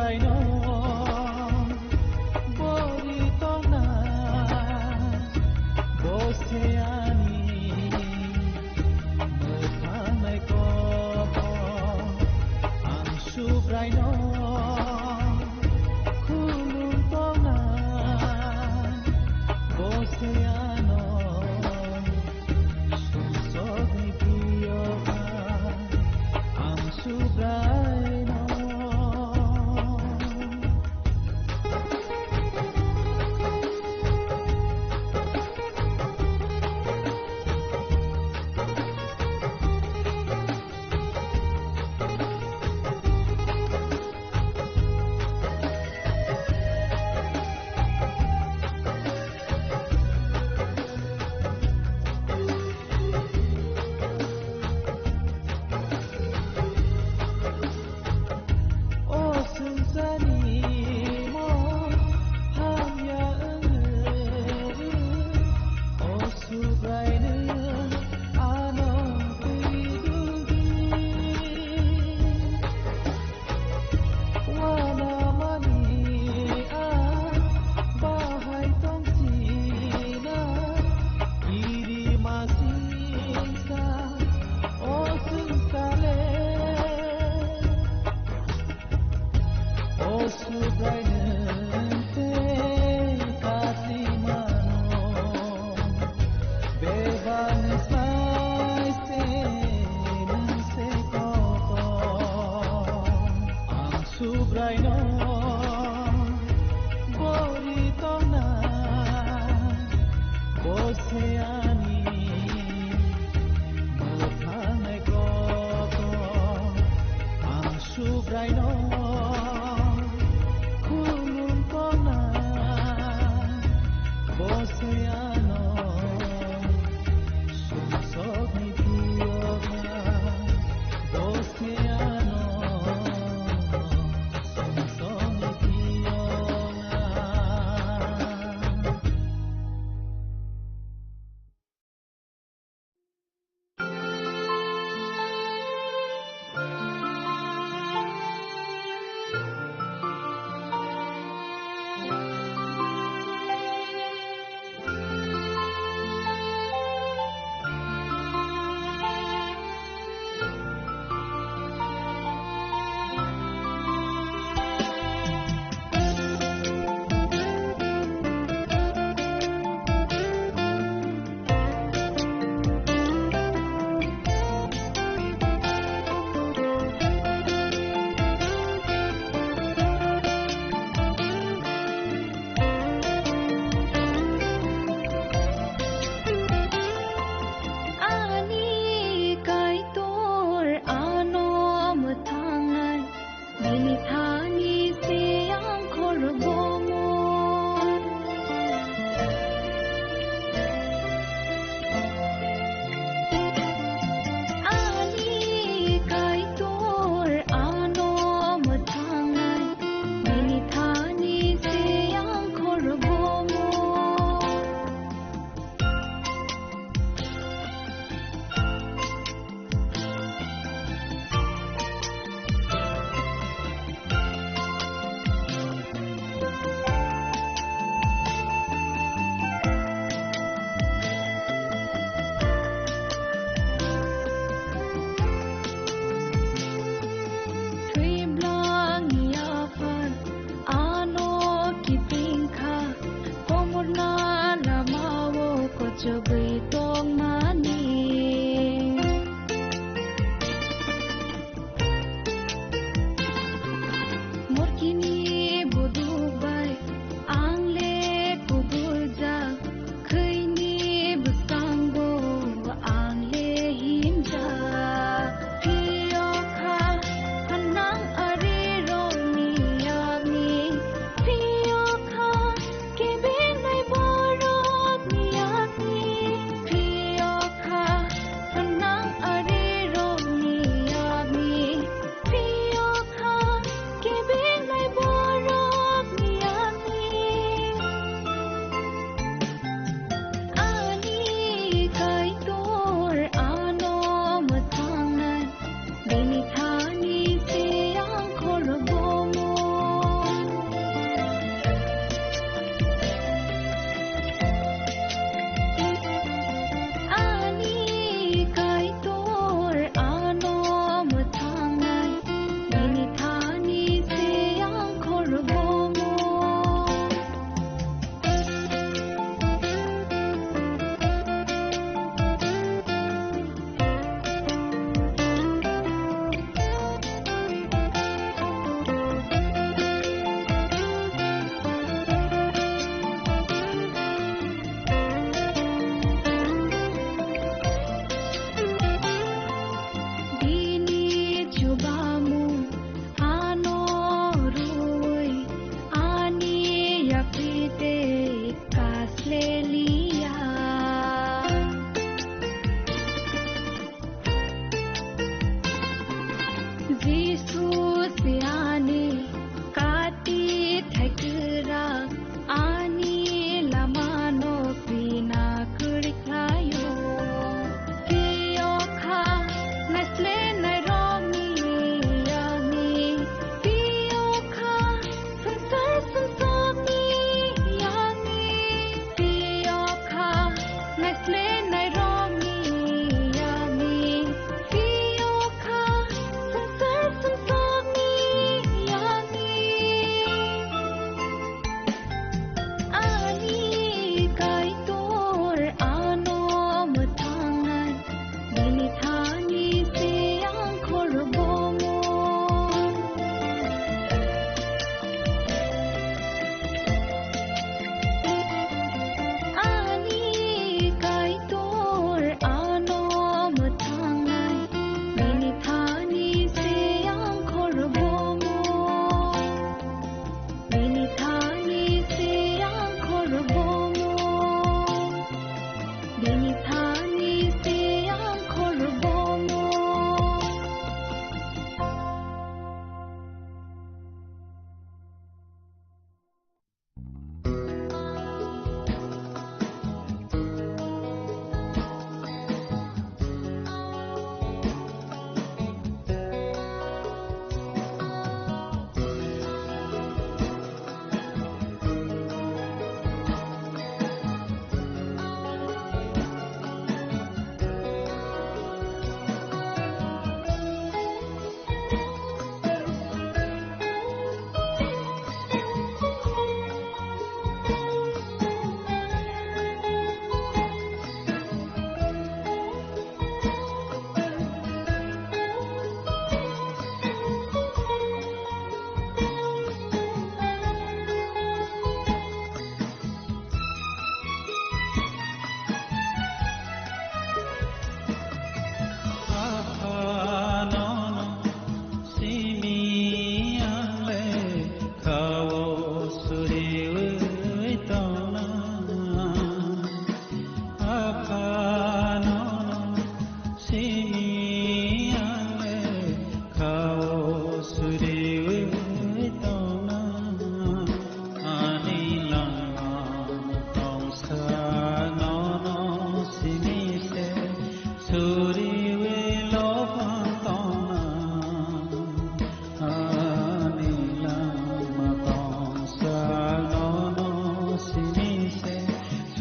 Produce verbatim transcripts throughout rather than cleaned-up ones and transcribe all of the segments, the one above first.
Subraino bori tongna, bo se ani mwthangnaiko. Ang Subraino khulum tongna, bo se ano sumsokni phiyokha. Ang Subraino. O swngcharni mo hamya wngwi, o Subraino ano twi duldi. Wanamani ang bahai tongsinai, kirimasingsa o swngchar le. O Subraino tei kasimano, bebakni slai se nwng se kotor. Ang Subraino bori tongna, bo se ani mwthangnaiko. Ang Subraino khulum tongna, bo se ano sumsokni phiyokha, bo se ano sumsokni phiyokha.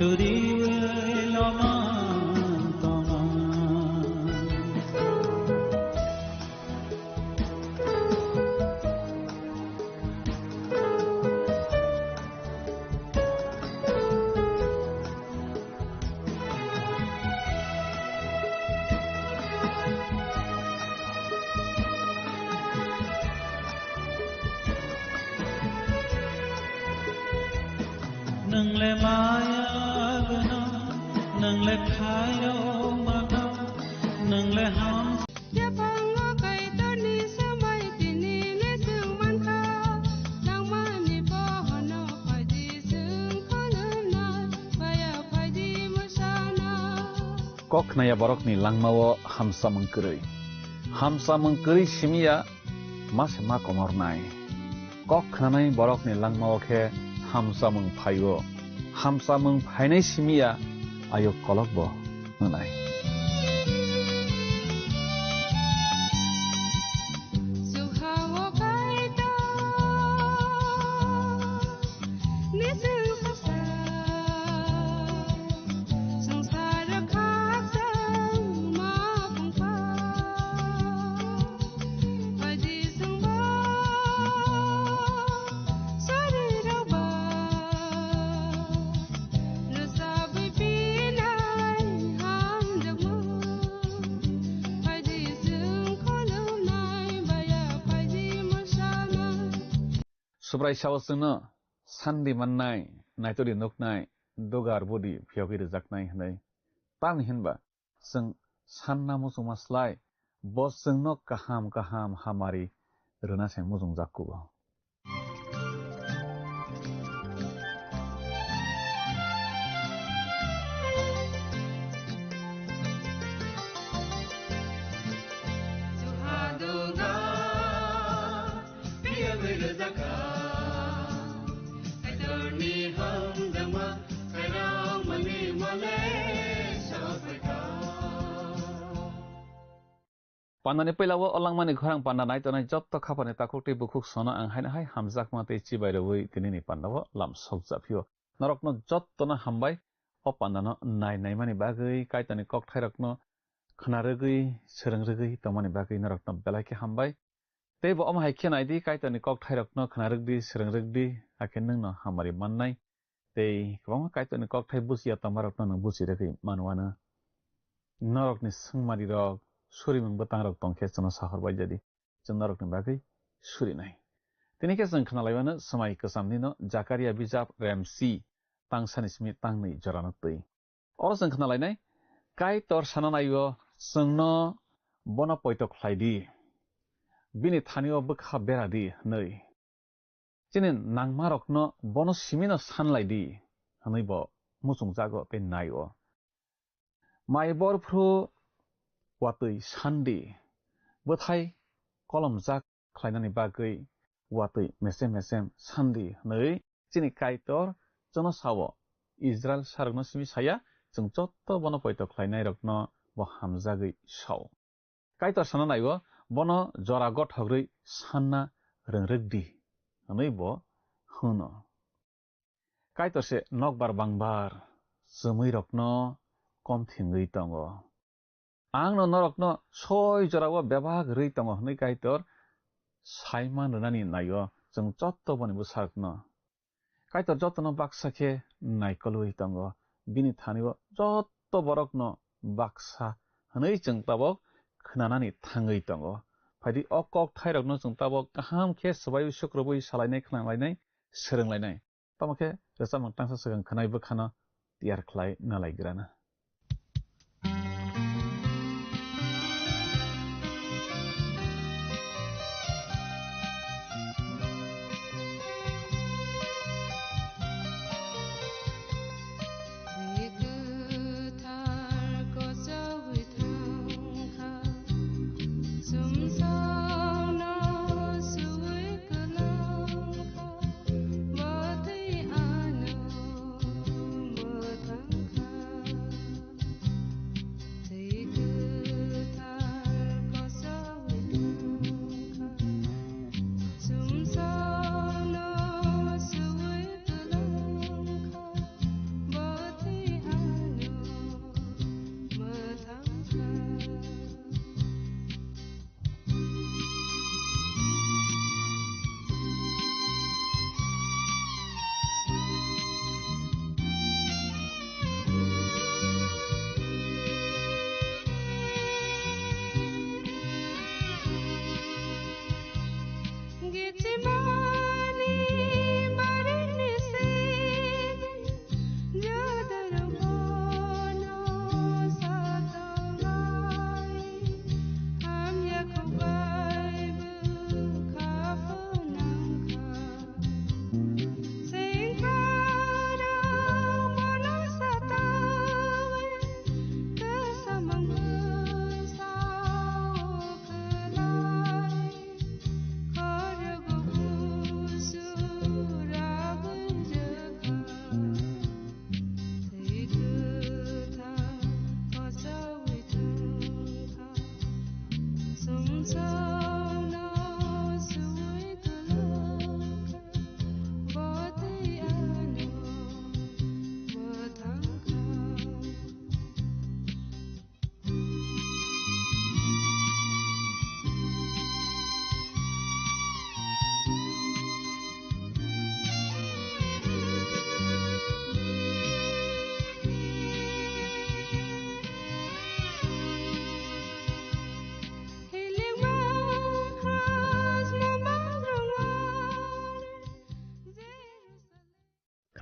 Riwi loma toma. Nwngle maya gwnang, nwngle khairok mano, nwngle ham. Yaphango Kaitorni swmai tini le swng mankha, nangmani bohono phaidi swng kholwnai, baya phaidi mwsana. Kok khnaya borokni langmao hamsamung kwrwi. Hamsamung kwrwi simiya ma se ma komornai. Kok khnanai borokni langmao khe hamsamung phaio. Hamsamung phainai simiya ayuk kolokbo wngnai. Subrai sao chwngno sandi mannai, naitodi nuknai, dugar budi phiyogwi rwjaknai hwnwi. Tamni hinba chwng sanna muchungma slai bo chwngno kaham kaham hamari rwna se muchungjak kugo. Pandani puila o langmani khorang panda nai tongnai jotto khapani takhuk tei bukhuk sono ang haino hai hamjakma tei chibai rwui tinini panda o lam sokjaphio. Norokno jottono hambai o pandano nai naimani bagwi, Kaitorni kokthairokno khna rwgwi, swrwng rwgwi tongmani bagwi norokno belai khe hambai. Tei bo omo hai khe nai di, Kaitorni kokthairokno khna rwk di, swrwng rwk di, hakhe nwngno hamari mannai. Tei kwbangma Kaitorni kokthai buchiya tongmarokno nwng buchi rwgwi manwano. Norokni swngmarirok, surimung bwtangrok tong khe chwngno sahor bai jadi, chwng norokni bagwi surinai. Tini khe chwng khna laimano swmai kwchamnino Jakaria bijap remsi tangsani simi tangnwi jorano twi. Oro chwng khna lainai, Kaitor sana naio, chwngno bono poito khlai di, bini thani o bwkha bera di hwnwi. Chini nangmarokno bono simino san lai di hwnwi bo muchungjago tei nai-o. Mai bor phru watwi san di, bwthai kolomjak khlainani bagwi watwi mesem mesem san di hwnwi chini Kaitor chwngno sao. Israil sarokno simi saya, chwng jotto bono poito khlainairokno bo hamjagwi sao. Kaitor sana naio, bono jora gothok rwi sanna rwng rwk di, hwnwi bo hwno. Kaitor se nokbar bangbar chumui rokno kom thingwi tongo. Ang no norokno soi jorao bebak rwi tongo hwnwi Kaitor saiman rwnani naio chwng jotto boni bwsarokno. Kaitor jotono baksa khe naikolwi tongo, bini thani-o jotto borokno baksa hwnwi chwng tabok khnanani thangwi tongo. Phaidi o kok thairokno chwng tabok kaham khe swbaiwi sukrubwi salainai khnalainai swrwnglainai. Tamo khe rwchapmung tangsa swkang khwnai bwkhano tiyar khlai nalaigrana.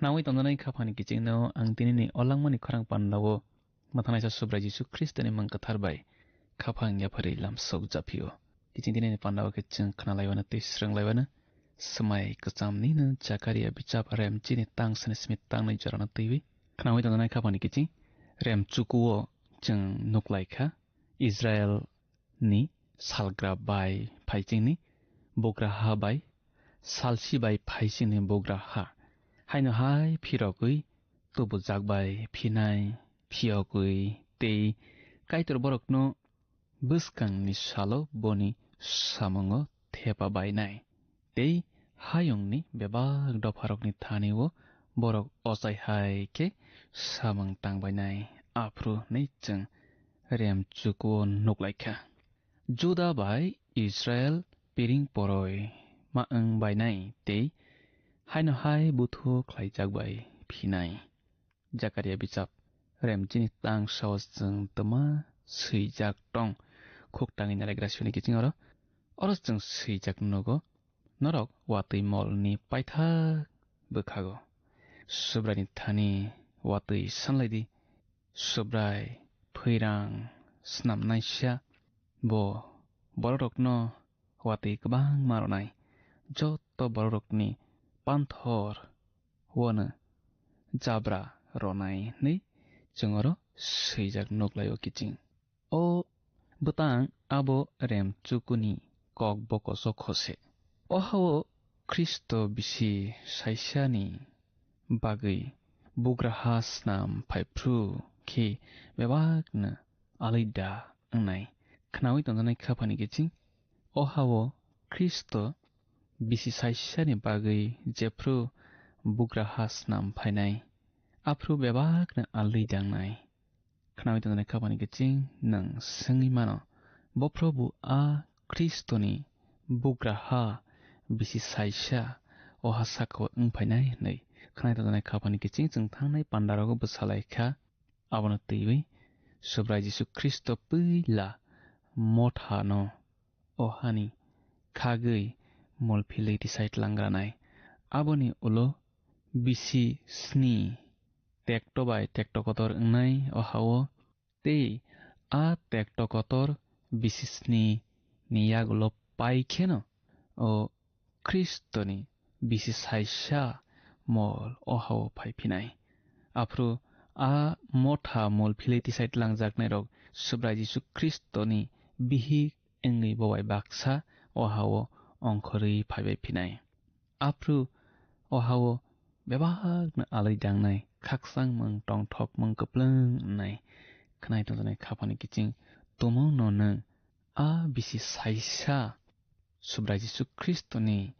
Khnaui tongjaknai khaphani kichingno ang tinini o langmani khorang pandao mwthangnaisa Subrai Jisu Khristoni mung kwthar bai khaphang yapharwi lamsok japhio. Kiching tinini pandao khe chwng khnalaiwano tei swrwnglaiwano swmai kwchamnino Jakaria bichap rem chini tang sani simi tangnwi jorano twiwi khnaui tongjaknai khaphani kiching rem chukuo chwng nuklaikha. Israel ni salgra bai phaichingni bugraha bai salsi bai phaichingni bugraha. Haino hai phirogwi tubujak bai phinai, phiyogwi tei Kaitor borokno bwskangni salo boni samungo thepa bainai. Tei hayungni bebak dopharokni thani-o borok ochai hai khe samung tangbainai, aphuru hwnwi chwng rem chukuo nuklaikha. Juda bai Israel piring poroi ma wng bainai tei haino hai buthu khlaijak bai phinai. Jakaria bichap rem chini tang sao chwng twma swijak tong. Khuk tangwi nalaigra siyoni kiching oro. Oro chwng swijak nugo, norok watwi molni paithak bwkhago. Subraini thani watwi sanlaidi. Subrai phwirang snamnaisa bo bororokno watwi kwbangma rwnai. Joto bororokni panthor wano jabra rwnai hwnwi chwng oro swijak nuklaio kiching. O bwtang abo rem chukuni kok bokoso khose. O hao Khristo bisi saisani bagwi bugraha snam phaiphru khe bebakno alida wngnai. Khnaui tongjaknai khaphani kiching. O hao Khristo bisi saisani bagwi jephru bugraha snam phainai, aphru bebakno alwi dangnai. Khnaui tongjaknai khaphani kiching nwng swngwi mano, bo Probu a Khristoni bugraha bisi saisa o ha sakao wng phainai hwnwi. Khnaui tongjaknai khaphani kiching chwng thangnai pandarogo bwsalaikha. Abono twiwi Subrai Jisu Khristo puila mothano o hani khagwi mol philwi tisai tlanggranai. Aboni ulo bisi sni tekto bai tekto kotor wngnai o hao, tei a tekto kotor bisi sni ni yagulo pai kheno o Khristoni bisi saisa mol o hao phai phinai. Aphuru a motha mol philwi tisai tlangjaknairok Subrai Jisu Khristoni bihik wngwi bo bai baksa o hao ongkhorwi phaibai phinai. Aphuru o hao bebakno alwi dangnai, khakchangmung, tongthokmung, kwplwng wngnai. Khwnai tongjaknai khaphani kiching tumungno nwng a bisi saisa Subrai Jisu Khristoni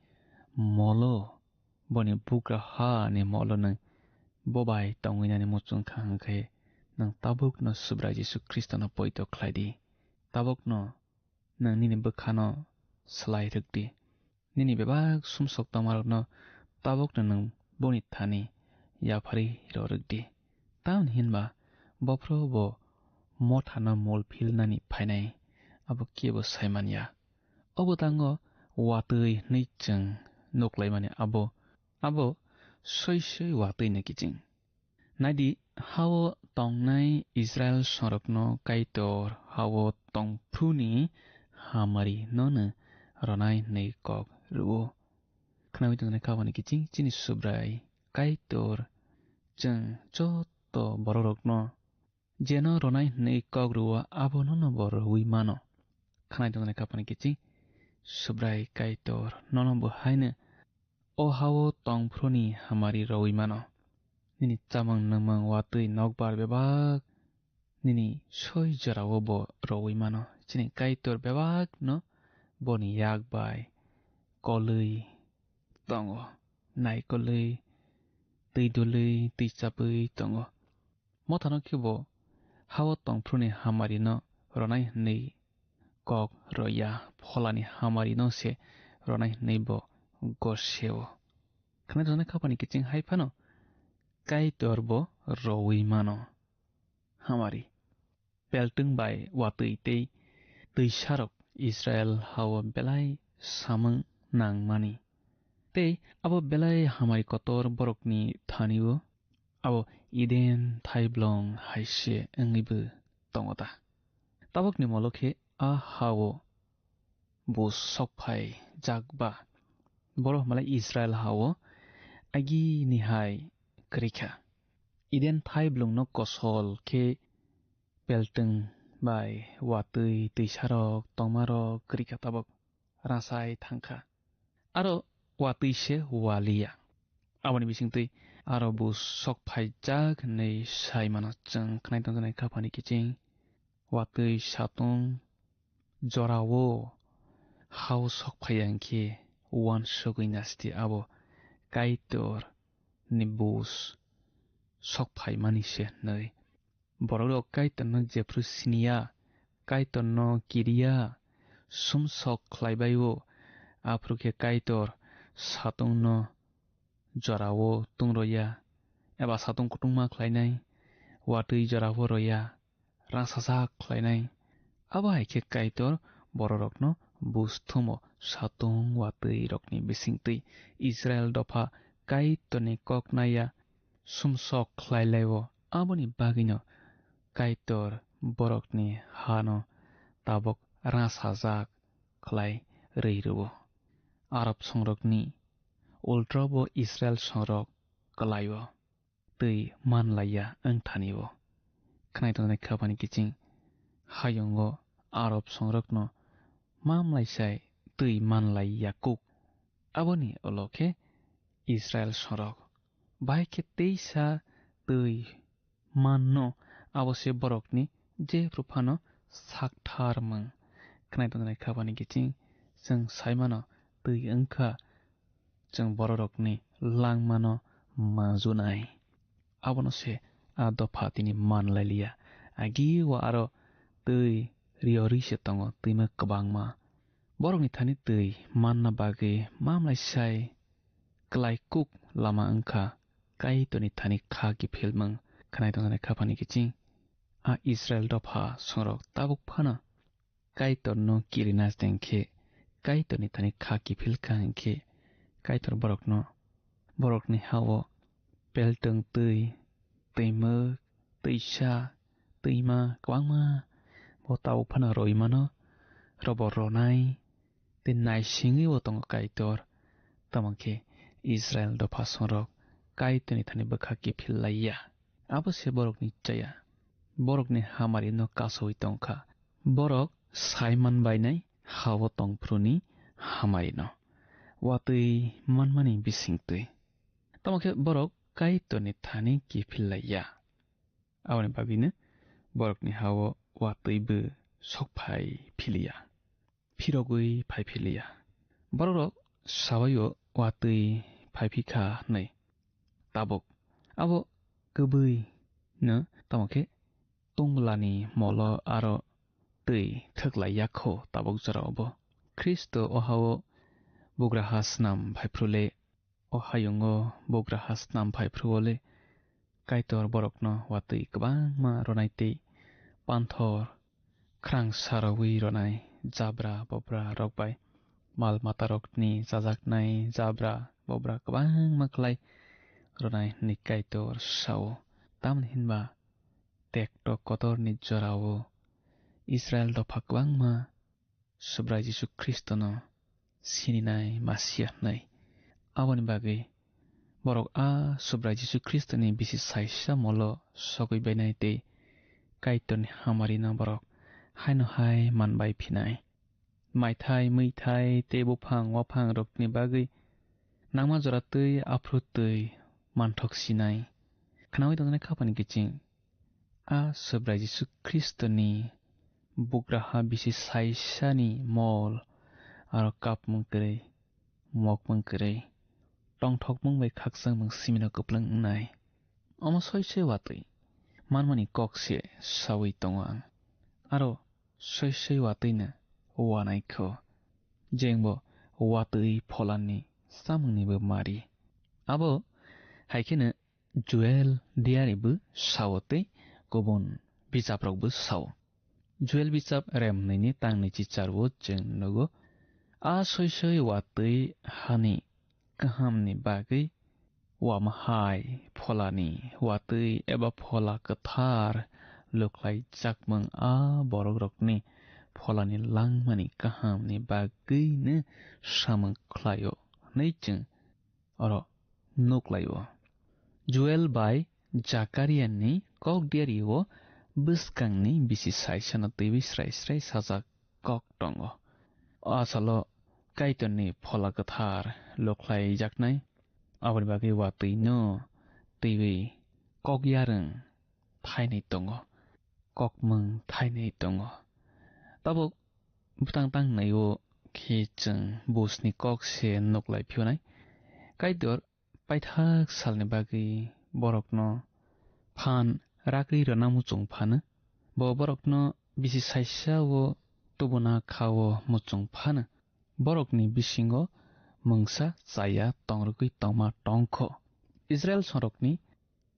molo, boni bugra hani molo nwng bo bai tongwinani muchung kha hwnkhe, nwng tabukno Subrai Jisu Khristono poito khlai di. Tabukno nwng nini bwkhano slai rwk di. Nini bebak sumsok tongmarokno tabukno nwng boni thani yapharwi rw rwk di. Tamoni hinba bophuru bo mothano mol philnani phainai, abo kebo sai man ya. O bwtango watwi hwnwi chwng nuk laimani abo, abo soi soi watwi no kiching. Naidi, hao tongnai Israil songrokno Kaitor hao tongphuruni hamari nono rwnai hwnwi kok rw-o. Khnaui tongjaknai kha boni kiching chini Subrai Kaitor chwng joto bororokno jeno rwnai hwnwi kok rw-o, abono no bo rwui mano. Khnaui tongjaknai kha boni kiching Subrai Kaitor nono bo haino o hao tongphuruni hamari rwui mano. Nini chamung nwngmung watwi nokbar bebak nini soi jorao bo rwui mano. Chini Kaitor bebakno boni yak bai kolwi tongo, naikolwi, twi dulwi, twi chapwi tongo. Mothano khe bo ha-o tongphuruni hamarino ronai hwnwi kok rw ya, pholani hamarino se ronai hwnwi bo goseo. Khwnai tongnai khapani kiching hai phano Kaitor bo rowi mano. Hamari, peltwng bai watwi tei twisarok Israel ha-o belai samung nangmani. Tei abo belai hamari kotor borokni thani-o, abo Eden thaiblong hai se wngwi bo tongo ta? Tabukni molo khe a ha-o buj sok phai jak ba? Borok malai Israel ha-o agini hai kwrwi kha. Eden thaiblongno kosol khe peltwng bai watwi twisarok tongmarok kwrwi kha tabuk. Rachai thang kha. Aro watwi se waliya. Aboni bisingtwi aro buj sok phaijak hinwi sai mano chwng khwnai tongjaknai khaphani kiching. Watwi satung jorao ha-o sok phaiya hinkhe uansugwi nasti abo Kaitor ni buj sok phaimani se hinwi. Borok rok Kaitorno jephru siniya, Kaitorno kiriya, sumsok khlaibai-o, aphuru khe Kaitor satungno jorao tungroya, eba satung kutungma khlainai, watwi jorao roya, rangsajak khlainai. Abo hai khe Kaitor bororokno buj thumo satung watwi rokni bisingtwi Israel dopha Kaitorni kok naiya sumsok khlai lai-o. Aboni bagwino Kaitor borokni hano tabuk rangsajak khlai rwi rw-o. Arab songrokni ultra bo Israel songrok kwlai-o twi man laiya wng thani-o. Khwnai tongnai khaphani kiching hayungo Arab songrokno ma mlaisai twi man laiya kuk. Aboni ulo khe Israel songrok bahai khe teisa twi manno, abo se borokni jephru phano sakthar mung. Khwnai tongnai khaphani kiching chwng sai mano twi wngkha chwng bororokni langmano majunai. Abono se a dopha tini man lai liya. Agi o aro twi rio rwi se tongo, twima kwbangma. Borokni thani twi manna bagwi mamlai sai kwlai kuk lama wngkha Kaitorni thani kha kiphilmung. Khwnai tongjaknai khaphani kiching a Israel dopha songrok tabuk phano Kaitorno kirina teng khe, Kaitorni thani kha kiphil kha hinkhe, Kaitor borokno, borokni ha-o peltwng twi, twimwk, twisa, twima kwbangma bo tabuk phano rwi mano, robo ronai tei naisingwi bo tongo Kaitor. Tamo khe Israel dopha songrok Kaitorni thani bwkha kiphil lai ya. Abo se borokni chaya, borokni hamarino kasaui tong kha. Borok sai man bainai ha-o tongphuruni hamarino watwi manmani bisingtwi. Tamo khe borok Kaitorni thani kiphil lai ya. Aboni bagwino borokni ha-o watwi bo sok phai philiya, phirogwi phai philiya. Borokrok sabai-o watwi phai phi kha hwnwi. Tabuk abo kwbwi no tamo khe tungglani molo aro twi thwklai ya kho tabuk jorao bo. Khristo o ha-o bugraha snam phai phru le, o hayungo bugraha snam phai phru o le Kaitor borokno watwi kwbangma ronai tei panthor khrang sarowi ronai jabra bobra rok bai mal mata rokni chajaknai jabra bobra kwbangma khlai ronai hwnwi Kaitor sao. Tamni hinba tekto kotorni jorao Israel dopha kwbangma Subrai Jisu Khristono sininai Masia hwnwi. Aboni bagwi borok a Subrai Jisu Khristoni bisi saisa molo sogwi bainai tei Kaitorni hamarino borok haino hai man bai phinai. Maithai, mwithai tei buphang waphang rokni bagwi nangma jora twi aphuru twi manthok sinai. Khnaui tongjaknai khaphani kiching a Subrai Jisu Khristoni bugraha bisi saisani mol aro kapmung kwrwi, mokmung kwrwi, tongthokmung bai khakchangmung simino kwplwng wngnai. Omo soi soi watwi manmani kok se saui tongo ang. Aro soi soi watwino wanai kho. Jengbo watwi pholani samungnibo mari. Abo hai kheno Joel diaribo sao tei kubun bijaprokbo sao. Joel bijap remnwini tangni chicharbo chwng nugo. A soi soi watwi hani kahamni bagwi wamhai pholani watwi eba phola kwthar luklai jakmung a borokrokni pholani langmani kahamni bagwino samung khlaio hwnwi chwng oro nuklaio. Joel bai Jakariani kok diario bwskangni bisi saisano twiwi srai srai sajak kok tongo. O asalo Kaitorni phola kwthar lukhlaijaknai, aboni bagwi watwino twiwi kok yarwng thainwi tongo, kokmung thainwi tongo. Tabuk bwtang tang naio khe chwng busni kok se nuklai phiyonai. Kaitor paithak salni bagwi borokno phan ragwi rwna muchung phano. Bo borokno bisi saisa o tubuna kha o muchung phano. Borokni bisingo mungsa chaya tongrwgwi tongma tongkho. Israel sorokni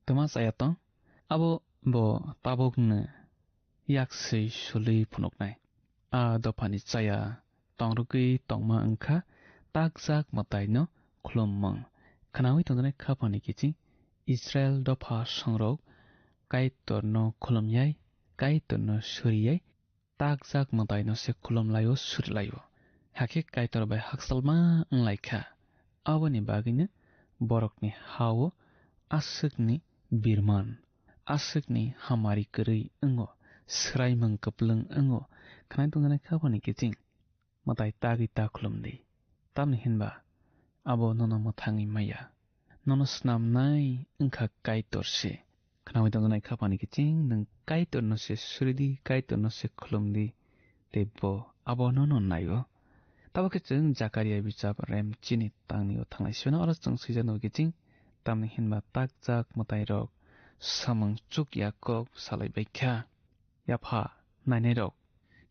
twma chaya tong, abo bo tabukno yaksui sului phunuknai. A dophani chaya tongrwgwi tongma wngkha takjak mwtaino khulummung. Khnaui tongjaknai khaphani kiching Israel dopha songrok Kaitorno khulumyai, Kaitorno suriyai, takjak mwtaino se khulumlaio, surilaio. Hakhe Kaitor bai hakchalma wnglaikha. Aboni bagwino borokni ha-o aswkni birman, aswkni hamari kwrwi wngo, swraimung kwplwng wngo. Khwnai tongjaknai khaphani kiching mwtai tagwi ta khulumdi. Tamni hinba abo nono mwthangwi maya. Nono snamnai wngkha Kaitor se. Khnaui tongjaknai khaphani kiching nwng Kaitorno se suridi, Kaitorno se khulumdi, tei bo abono no naio. Tabuk khe chwng Jakaria bijap rem chini tangni o thanglai sino oro chwng swijak no kiching, tamni hinba takjak mwtairok samung chukya kok salai baikha. Yapha nainairok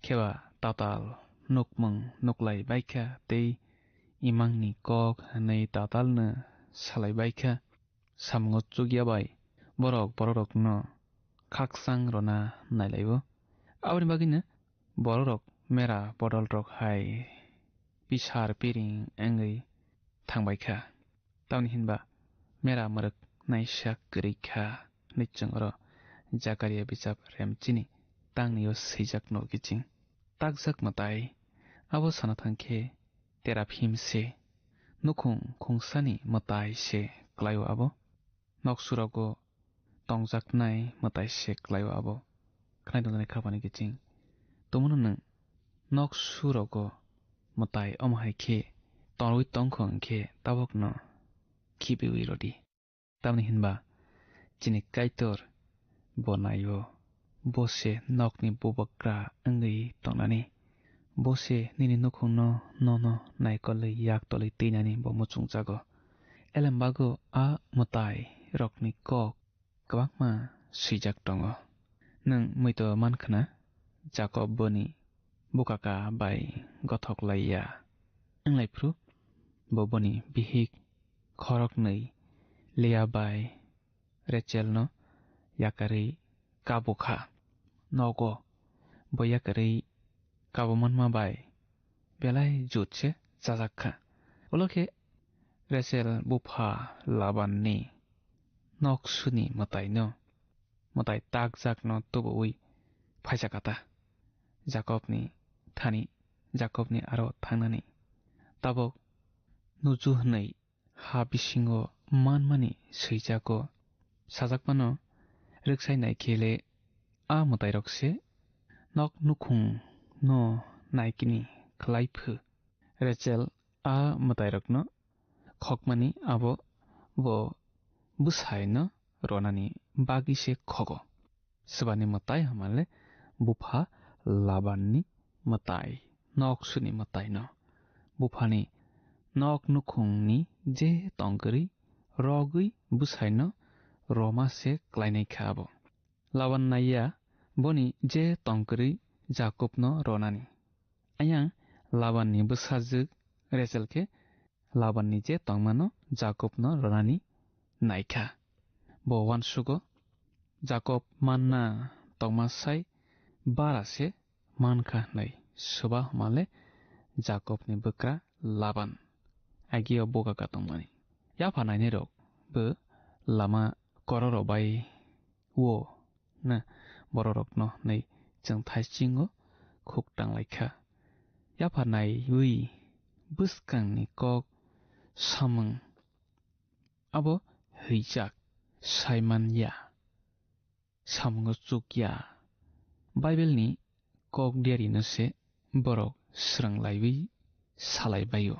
kheba tatal nukmung nuklai baikha tei imangni kok hwnwi tatalno salai baikha. Samungo chukya bai borok borokrokno khakchang rwna nailaio. Aboni bagwino borokrok mera bodolrok hai pisar piring wngwi thangbaikha. Tamni hinba mera mwrwk naisa kwrwi kha hwnwi chwng oro Jakaria bijap rem chini tangni o swijak no kiching. Takjak mwtai abo sana thang khe teraphim se, nukhung khungsani mwtai se kwlaio abo. Nok surogo tongjaknai mwtai se kwlaio abo. Khwnai tongjaknai khaphani kiching. Tongmano nwng nok surogo mwtai omo hai khe tongwi tongkho hwnkhe tabukno khibiwi rwdi. Tamni hinba chini Kaitor bo naio, bo se nokni bubagra wngwi tongnani. Bo se nini nukhungno nono naikolwi yaktolwi twinani bo muchungjago. Elembago a mwtai rokni kok kwbangma swijak tongo. Nwng muitu man khna, Jakob boni bukaka bai gothok lai ya. Wng lai phuru bo boni bihik khoroknwi Lea bai Rachel no yakarwi kabo kha. Nogo bo yakarwi kabo manma bai belai jut se chajak kha. Ulo khe Rachel bupha Laban ni nok suni mwtai no, mwtai takjak no tubuwi phaisa kha ta. Jakob ni thani, Jakob ni aro thangnani. Tabuk nuju hwnwi ha bisingo manmani swijago. Sajakmano rwksai nai khe le a mwtairok se nok nukhung no naikini khlai phu. Rachel a mwtairokno khokmani abo bo bwsaino ronani bagwi se khogo. Swbani mwtai hamale bupha Labanni mwtai, nok suni mwtaino. buphani nok nukhungni je tongkwrwi rogwi bwsaino roma se klainai kha abo. Laban naiya boni je tongkwrwi Jakobno ronani. Ayang Labanni bwsajwk Rachel khe Labanni je tongmano Jakobno ronani naikha. Bo uansugo Jakob manna tongma sai bara se mankha hwnwi swba hwnmale Jakobni bwkra Laban agio bokaka tongmani. Yapha nainai rok bo lama kororo bai o na bororok no hwnwi chwng thaisingo khuk tanglaikha. Yapha naiwi bwskangni kok samung abo hwijak saiman ya, samungo chuk ya. Bible ni kok diari no se borok srang laiwi salai baio.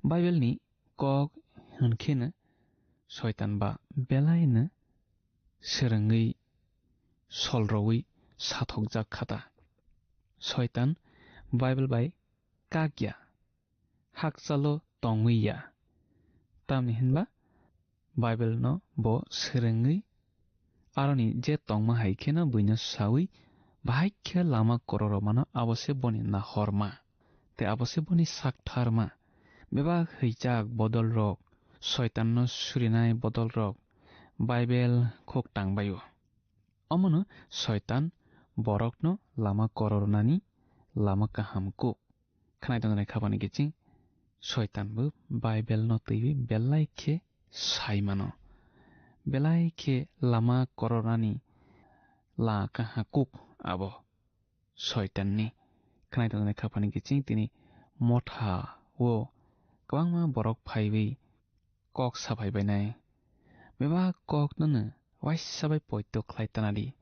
Bible ni kok hwnkheno Soitan ba belai no swrwngwi solrowi sathokjak kha ta. Soitan Bible bai kak ya, hakchalo tongwi ya. Tamni hinba Bible no bo swrwngwi aroni je tongma hai kheno buino sawi bahai khe lama kororomano abo se boni nahorma. Te abo se boni saktharma. Bebak hwijak bodolrok, Soitanno surinai bodolrok Bible khuk tangbaio. Omono Soitan borokno lama korornani lama kaham kuk. Khnai tongjaknai khapani kiching Soitan bo Bible no twiwi belai khe sai mano. Belai khe lama korornani la kaha kuk abo. Soitanni khnai tongjaknai khapani kiching tini motha o kwbangma borok phaiwi kok saphai bainai. Bebak kok nono waisa bai poito khlai tanadi.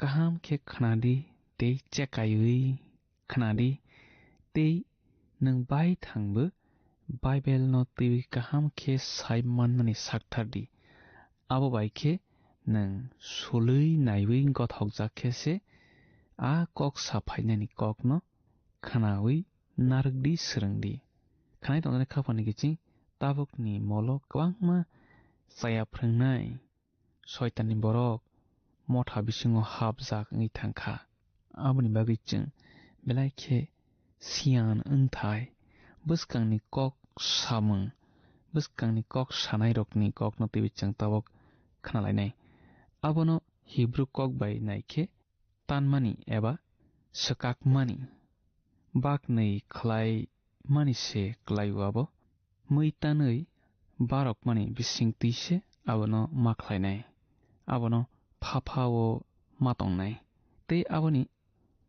Kaham khe khnadi tei chekaiwi khnadi tei nwng bai thangbo Bible no twiwi kaham khe sai manmani sakthar di. Abo bai khe nwng sulwi naiwi gothokjak khe se a kok saphainani kokno khnawi narwkdi, swrwngdi. Khnai tongjaknai khapani kiching tabukni molo kwbangma chaya phrwngnai Soitanni borok motha bisingo hapjak wngwi thangkha. Aboni bagwi chwng belai khe siyan wngthai bwskangni kok samung, bwskangni kok sanairokni kokno twiwi chwng tabuk khnalainai. Abono Hibru kok bai naikhe tanmani eba swkakmani baknwi khlai mani se klai-o abo. Mui tanwi barokmani bising twi se abono ma khlainai. Abono pha-pha-o ma tongnai. Tei aboni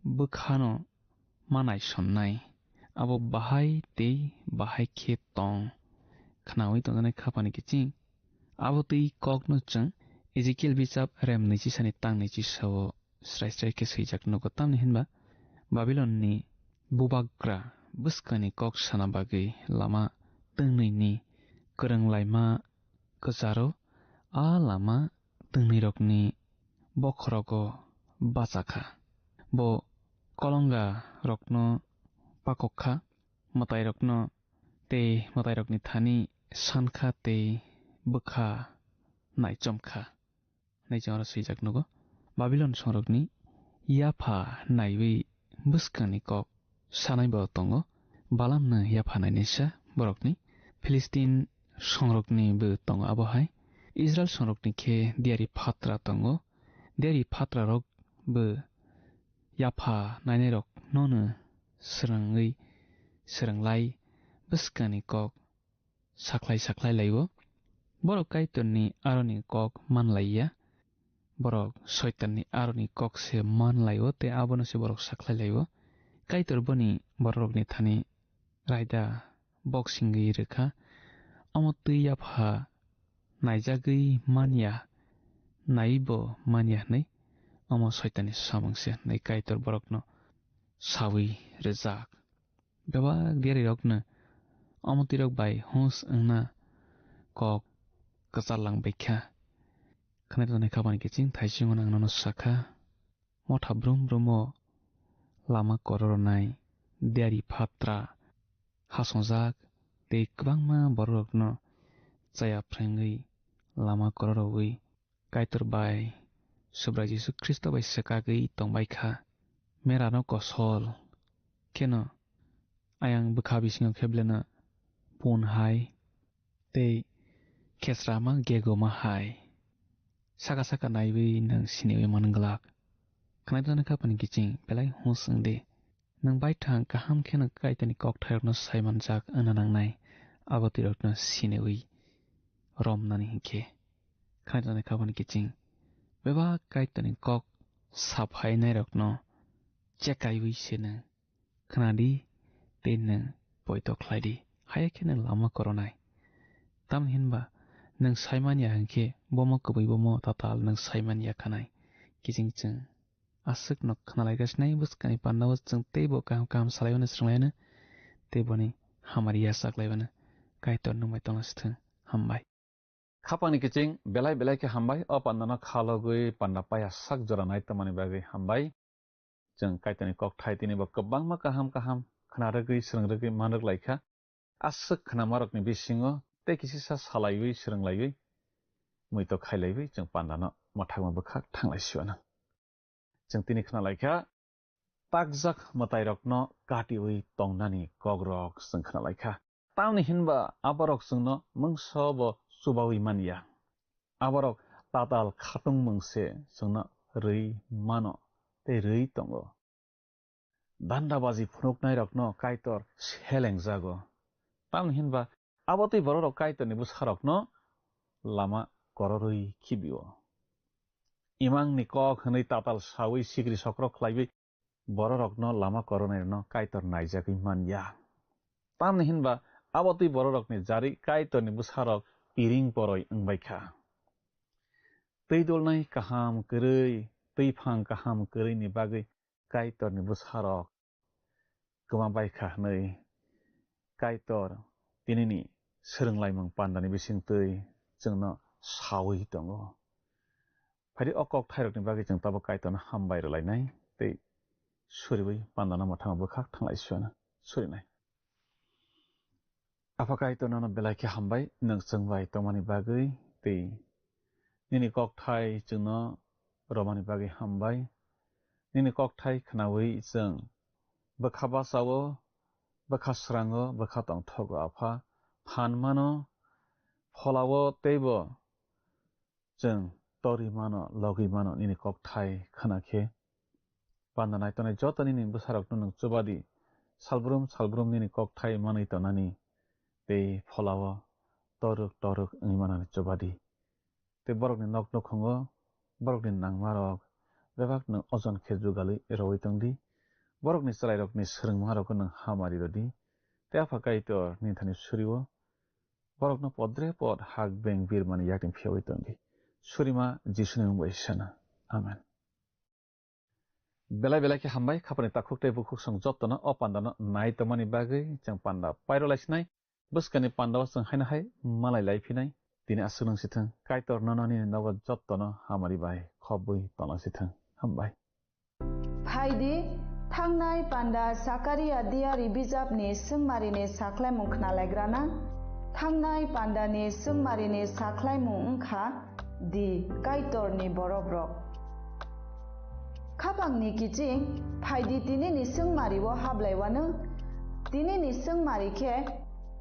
bwkhano ma naisonnai. Abo bahai tei bahai khe tong khnaui tongjaknai khapani kiching. Abo twi kokno chwng Ezekiel bichap rem nwichi sani tang nwichi sao srai srai khe swijak nugo, tamni hinba Babilonni bubagra bwskangni kok sana bagwi lama twngnwini kwrwng laima kwcharo a lama twngnwirokni bokhorogo bacha kha. Bo kolonga rokno pakok kha, mwtairokno tei mwtairokni thani san kha tei bwkha naichom kha. Hwnwi chwng oro swijak nugo. Babilon songrokni yapha naiwi bwskangni kok sanai bo tongo. Balamno yapha nainaisa borokni. Philistin songrokni bo tongo abo hai. Israel songrokni khe diyari phatra tongo. Diyari phatrarok bo yapha nainairok nono swrwngwi swrwnglai bwskangni kok sakhlai sakhlai laiwo. Borok Kaitorni aroni kok man laiya. Borok Soitanni aroni kok se man laiwo tei abono se borok sakhlai laiwo. Kaitor boni bororokni thani raida boksingwi rwkha. Omo twi yapha naijagwi manya, naiwi bo manya hwnwi omo Soitanni samung se hwnwi Kaitor borokno sawi rwjak. Bebak diyarirokno omo twirok bai hus wngna kok kwchar lang baikha. Khwnai tongnai khapani kiching thaisingo nang nono sakha, motha brum brumo lama korornai diyari phatra hasongjak tei kwbangma bororokno chaya phrwngwi lama kororowi Kaitor bai Subrai Jisu Khristo bai swkagwi tongbai kha. Merano kosol kheno ayang bwkha bisingo khe beleno pun hai tei khesrama gegoma hai. Saka saka naiwi nwng siniwi man glak. Khnairokno kha phani kiching belai hus wng di. Nwng baithang kaham kheno Kaitorni kokthairokno saimanjak wngna nangnai, abo twiroikno siniwi romnani hinkhe. Khnairokno kha phani kiching bebak Kaitorni kok saphainairokno chekaiwi se nwng khna di tei nwng poito khlai di, haiya khe nwng lama koronai. Tamni hinba nwng saimanya hinkhe bomo kwbwi bomo tatal nwng saimanya khanai. Kiching chwng aswk no khnalaigasinai bwskangni pandao chwng teibo kaham kaham salaimano swrwnglaino tei boni hamari yachaklaimano. Kaitor nwng bai tongna swthwng. Hambai. Khapangni kiching belai belai khe hambai, o pandano khalogwi panda paya sak jora nai tongmani bagwi hambai. Chwng Kaitorni kokthai tini bo kwbangma kaham kaham khna rwgwi, swrwng rwgwi man rwk lai kha. Aswk khnamarokni bisingo tei kisisa salaiwi, swrwng laiwi muitok khai laiwi chwng pandano mwthangma bwkhak thang lai sio nang. Chwng tini khna lai kha, takjak mwtairokno katiwi tongnani kokrok chwng khna lai kha. Tamni hinba aborok chwngno mungsa bo chubawi man ya. Aborok tatal khatungmung se chwngno rwi mano tei rwi tongo. Dandabaji phunuknairokno Kaitor selengjago. Tamni hinba abo tei bororok Kaitorni bwsarokno lama kororwi khibio. Imangni kok hwnwi tatal sawi sikri sokrok khlaiwi bororokno lama koronairokno Kaitor naijagwi man ya. Tamni hinba abo twi bororokni jari Kaitorni bwsarok piring poroi wng bai kha. Twi dulnai kaham kwrwi, twi phang kaham kwrwini bagwi Kaitorni bwsarok kwma bai kha hwnwi Kaitor tinini swrwnglaimung pandani bisingtwi chwngno sawi tongo. Phaidi o kok thairokni bagwi chwng tabuk Kaitorno hambai rwlainai tei suriwi pandano mwthangma bwkhak thanglai suana surinai. Apha Kaitor nono belai khe hambai, nwng chwng bai tongmani bagwi tei nini kokthai chwngno romani bagwi hambai. Nini kokthai khnaui chwng bwkha bachao, bwkha srango, bwkha tongthogo Apha, phan mano, pholao teibo chwng torwi mano, logwi mano nini kokthai khna khe. Panda naitongnai joto nini bwsarokno nwng chubadi, salbrum salbrum nini kokthai manwi tongnani tei pholao toruk toruk wngwi manani chubadi. Tei borokni nok nukhungo borokni nangmarok bebak nwng ojon khe jugalwi rwui tongdi. Borokni chwrairokni swrwngmarokno nwng hamari rwdi. Tei Apha Kaitor nini thani surio borokno podre pod hak beng birmani yakni phiyaui tongdi. Surima Jisuni mung bai sana. Amen. Belai belai khe hambai, khapani takhuk tei bukhuk song jottono o pandano nai tongmani bagwi. Chwng panda pairo laisinai, bwskani pandao chwng haino hai malai lai phinai. Tini aswk nang sithwng, Kaitor nono nini nogo jottono hamari bai khobwi tonglang sithwng. Hambai. Phaidi, thangnai panda Sakaria diari bijapni swngmarini sakhlaimung khnalaigrana. Thangnai pandani swngmarini sakhlaimung wngkha di Kaitorni borokrok. Khapangni kiching, phaidi tinini swngmario hablaiwano. Tinini swngmari khe,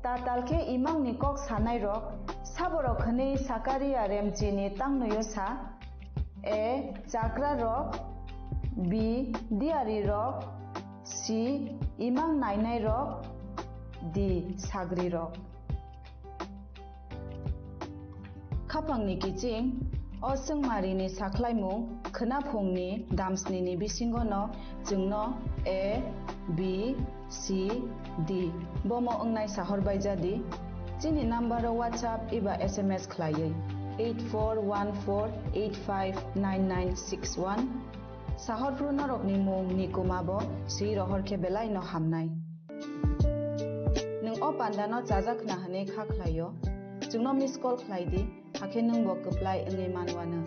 tatal khe imangni kok sanairok, saborok hwnwi Sakaria remchini tangnoio sa. A. Chakra rok. B. Diari rok. C. Imang nainai rok. D. Sagri rok. Khapangni kiching, o swngmarini sakhlaimung khwnaphungni damsnini bisingono chwngno A, B, C, D bomo wngnai sahor bai jadi. Chini number o WhatsApp eba S M S khlaiwi eight four one four eight five nine nine six one. Sahorphru norokni mung ni kuma bo swi rohor khe belai no hamnai. Nwng o panda no chajak khna hwnwi kha khlai o, chwngno miss call khlai di, hakhe nwng bo kwplai wngwi man uanw.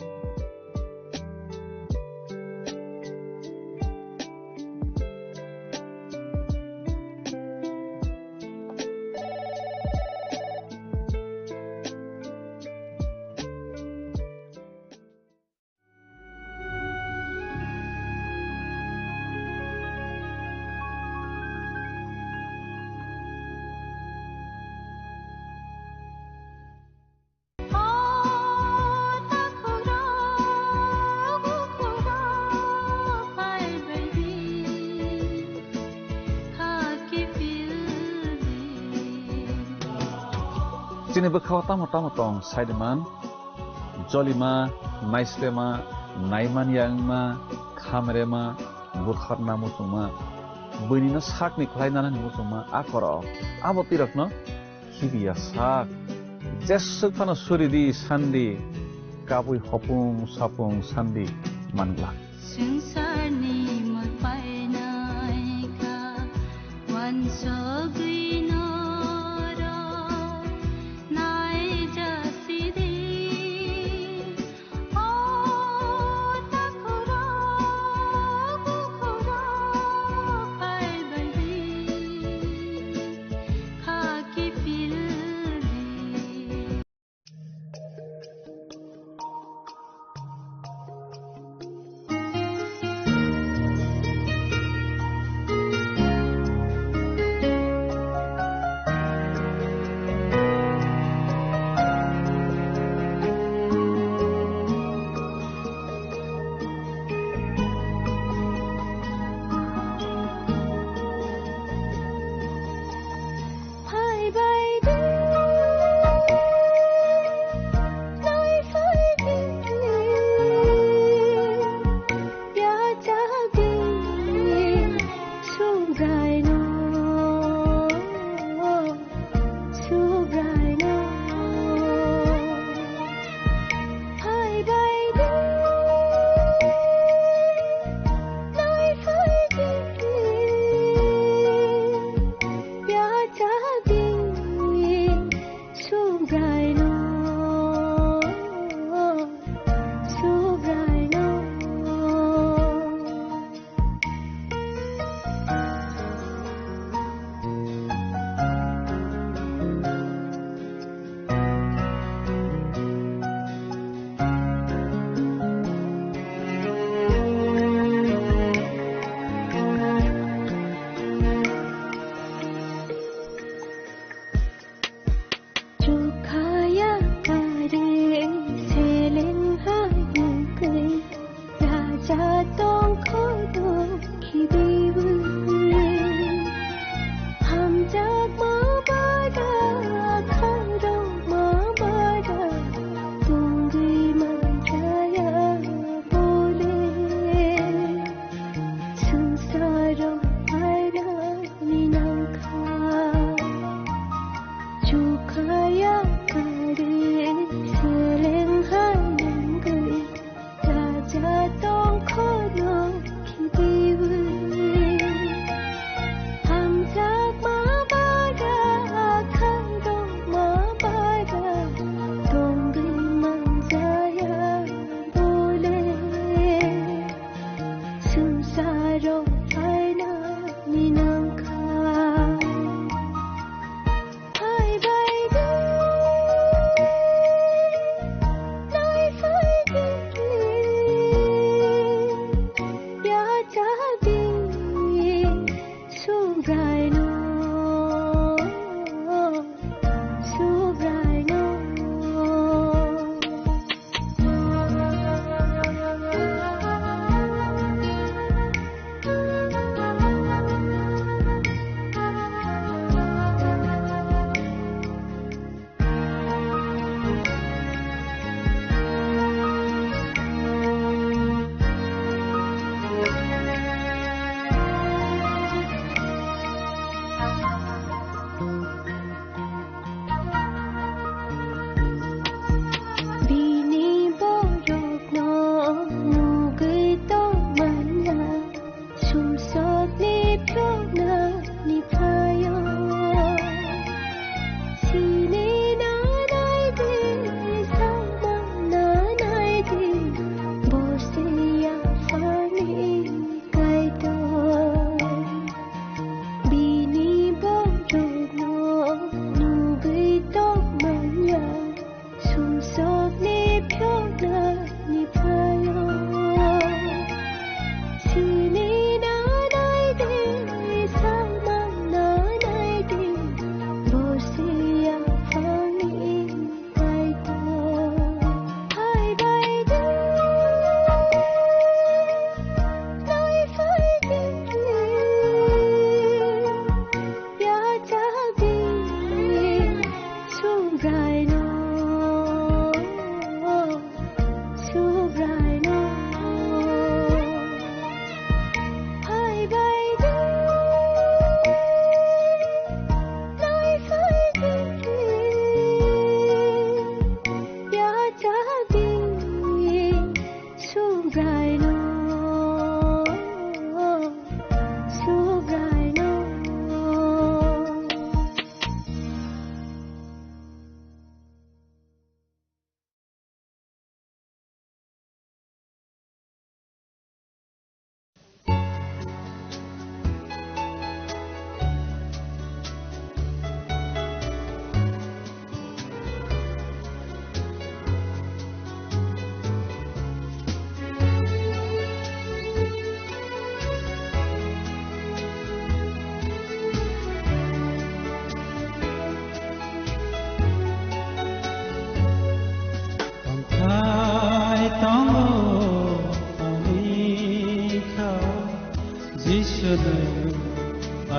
Ni bwkhao tamo tamo tong saiman, jolima, naislema, naimanya wngma, khamrema, butharna muchungma, buini no sakni khlai nanani muchungma a korok, abo twi rokno khibiya sak. Jeswk phano suri di sandi, kabui hopung sapung sandi man glak. Swngcharni mul painai kha, uansugwi norok naijasidi. O takhurok, bukhurok phaibaidi, khaki pildi.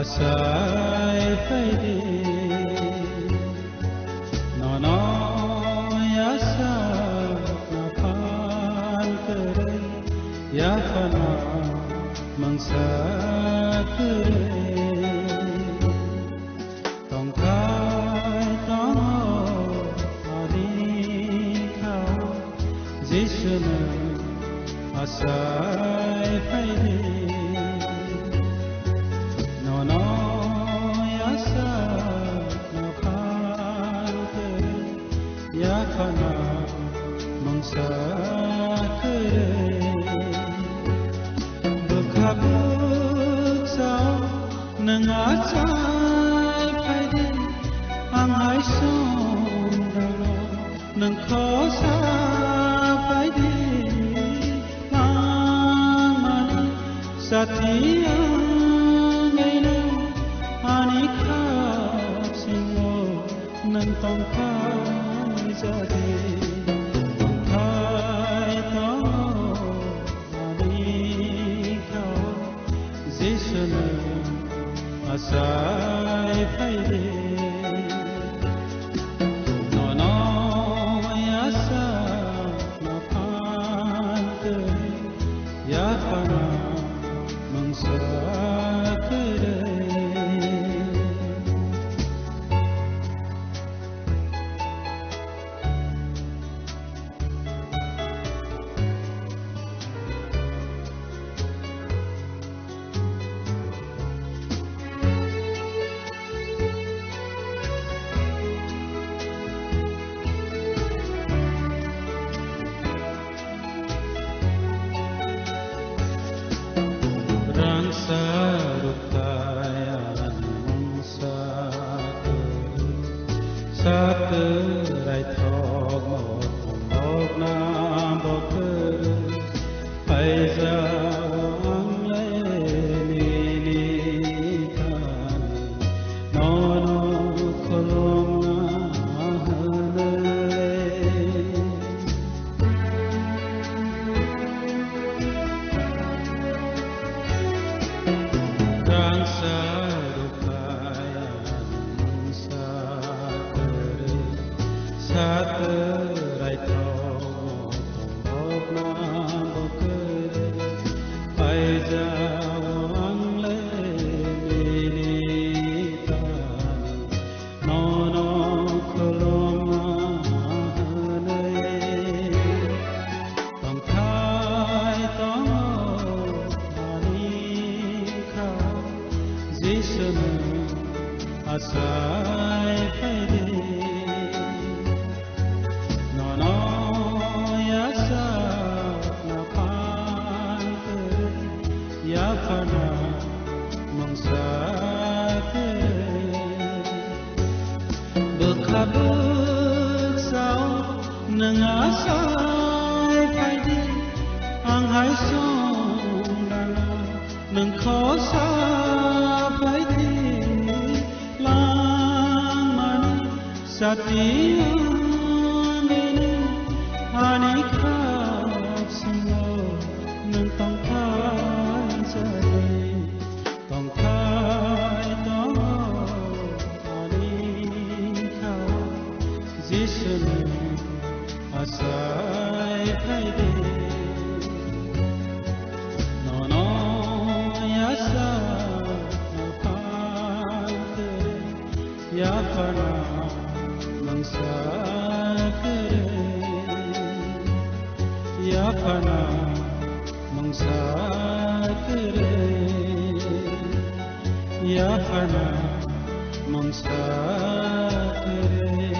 Asai phaidi, nono yasa naphan kwrwi, yaphana mangsa kwrwi. Tongthai tongo ani khao, Jisu nwng asai phaidi. Nono yasa naphan kwrwi, yaphana mungsa kwrwi. Bwkha bwksa nwng achai phaidi, ang hai songdalo nwng khosa phaidi. Langmani sati ang ani khap singo nwng tongthai jadi, tongthai tongo ani khao, Jisu nwng asai phaidi. Nono yasa naphan kwrwi, yaphana mungsa kwrwi. Rangsa rukthai ani mungsa kwrwi, satwk raithok mothok bokna bo kwrwi, phaijao ang le nini thani, nono khulumna hwnwi. Rangsa rukha yang mungsa kwrwi, satwk raithok mothok bokna bo kwrwi, phaijao ang le nini thani, nono khulumna hwnwi. Tongthai tongo ani khao, Jisu nwng asai phaidi. Nono yasa naphan kwrwi, yaphana mungsa kwrwi. Bwkha bwksa o nwng asai phaidi, ang hai songdalo nwng khosa phaidi. Langmani sati wngwi nwng ani khap singo nwng tongthai jai. Tongthai tongo ani khao, Jisu nwng asai phaidi. Nono yasa naphan kwrwi, yaphana mungsa kwrwi, yaphana mungsa kwrwi, yaphana mungsa kwrwi.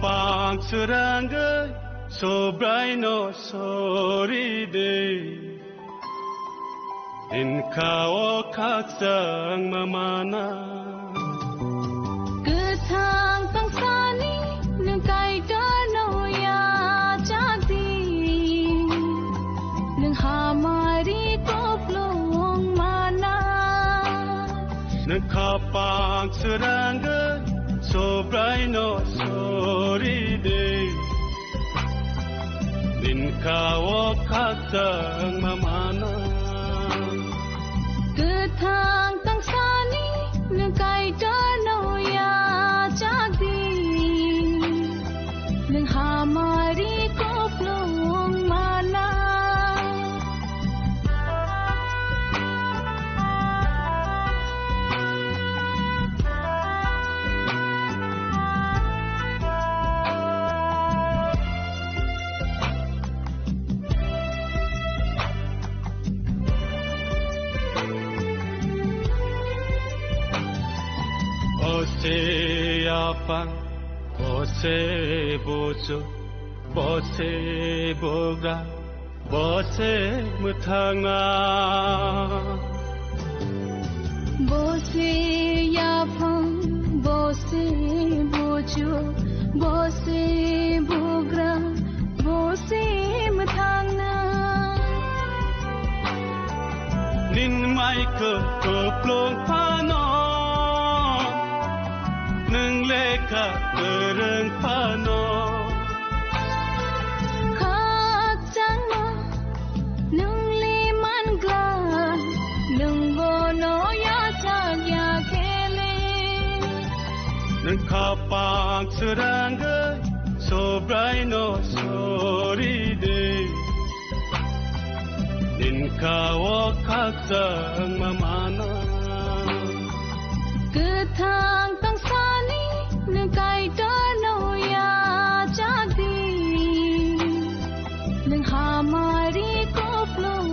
Pang srangwi Subraino sori de. Din kha o khakchangma mana. Kwthang tangsani nwng Kaitorno yachak di. Nwng hamari koplong mana. Nwng khapang srangwi Subraino sori de. Din kha o khakchangma mana. Kwthang tangsani nwng Kaitorno yachak di. Nwng hamari koplong mana. Bo se yapang, bo se buchuk, bo se bugra, bo se mwthangna. Bo se yapang, bo se buchuk, bo se bugra, bo se mwthangna. Nin mai khe kwplwng phano, nwng lekha kwrwng phano. Khakchangma nwng le man glak, nwng bono yachak ya khe le. Nwng khapang srangwi Subraino sori de. Din kha o khakchangma mana. Kwthang tangsani nwng Kaitorno yachak di. Nwng hamari koplwng